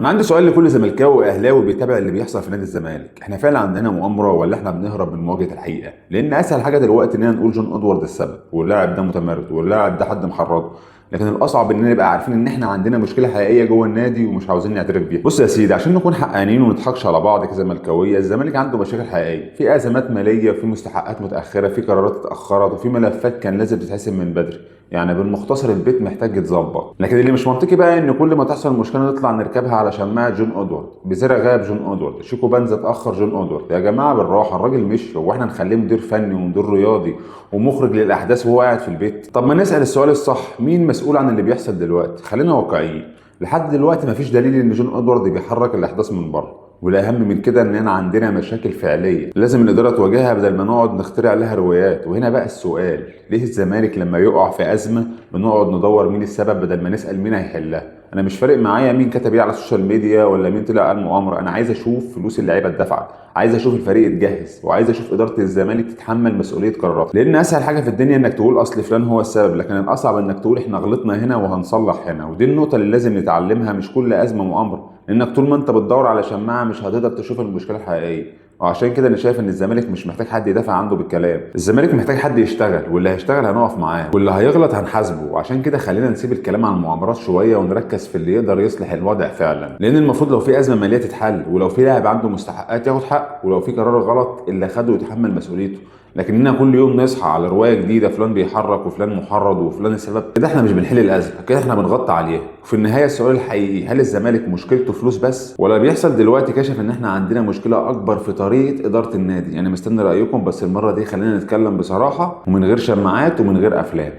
انا عندي سؤال لكل زملكاوي واهلاوي بيتابع اللي بيحصل في نادي الزمالك، احنا فعلا عندنا مؤامرة ولا احنا بنهرب من مواجهة الحقيقة؟ لان اسهل حاجة دلوقتي اننا نقول جون ادوارد السبب، واللاعب ده متمرد، واللاعب ده حد محرضه، لكن الاصعب اننا نبقى عارفين ان احنا عندنا مشكلة حقيقية جوه النادي ومش عاوزين نعترف بيها. بص يا سيدي، عشان نكون حقانيين وما نضحكش على بعض كزملكاويه، الزمالك عنده مشاكل حقيقية، في ازمات ماليه، في مستحقات متاخرة، في قرارات اتاخرت، وفي ملفات كان لازم تتحسم من بدري. يعني بالمختصر البيت محتاج يتظبط. لكن اللي مش منطقي بقى ان كل ما تحصل مشكلة نطلع نركبها على شماعة جون ادوارد. بيزيرا غاب جون ادوارد، شيكو بانزا اتاخر جون ادوارد. يا جماعة بالراحة، الراجل مشي، هو احنا نخليه مدير فني ومدير رياضي ومخرج للاحداث وهو قاعد في البيت؟ طب ما نسال السؤال الصح، مين مسؤول عن اللي بيحصل دلوقتي؟ خلينا واقعيين، لحد دلوقتي مفيش دليل ان جون ادوارد بيحرك الاحداث من بره، والاهم من كده اننا عندنا مشاكل فعليه لازم الادارة تواجهها بدل ما نقعد نخترع لها روايات. وهنا بقى السؤال، ليه الزمالك لما يقع في ازمة بنقعد ندور مين السبب بدل ما نسال مين هيحلها؟ انا مش فارق معايا مين كتب ايه على ال social media ولا مين طلع قال مؤامره، انا عايز اشوف فلوس اللعيبة اتدفعت، عايز اشوف الفريق اتجهز، وعايز اشوف ادارة الزمالك تتحمل مسؤولية قراراتها. لان اسهل حاجة في الدنيا انك تقول اصل فلان هو السبب، لكن الاصعب انك تقول احنا غلطنا هنا وهنصلح هنا. ودي النقطة اللي لازم نتعلمها، مش كل ازمة مؤامره، لانك طول ما انت بتدور على شماعة مش هتقدر تشوف المشكلة الحقيقية. وعشان كده انا شايف ان الزمالك مش محتاج حد يدافع عنده بالكلام، الزمالك محتاج حد يشتغل، واللي هيشتغل هنقف معاه، واللي هيغلط هنحاسبه. وعشان كده خلينا نسيب الكلام عن المؤامرات شوية ونركز في اللي يقدر يصلح الوضع فعلا. لان المفروض لو في ازمة ماليه تتحل، ولو في لاعب عنده مستحقات ياخد حقه، ولو في قرار غلط اللي خده يتحمل مسؤوليته. لكننا كل يوم نصحى على رواية جديده، فلان بيحرك وفلان محرض وفلان السبب، كده احنا مش بنحل الازمة، كده احنا بنغطي عليها. وفي النهاية السؤال الحقيقي، هل الزمالك مشكلته فلوس بس، ولا بيحصل دلوقتي كشف ان احنا عندنا مشكلة اكبر في طريقه ادارة النادي؟ يعني مستني رايكم، بس المرة دي خلينا نتكلم بصراحة ومن غير شماعات ومن غير افلام.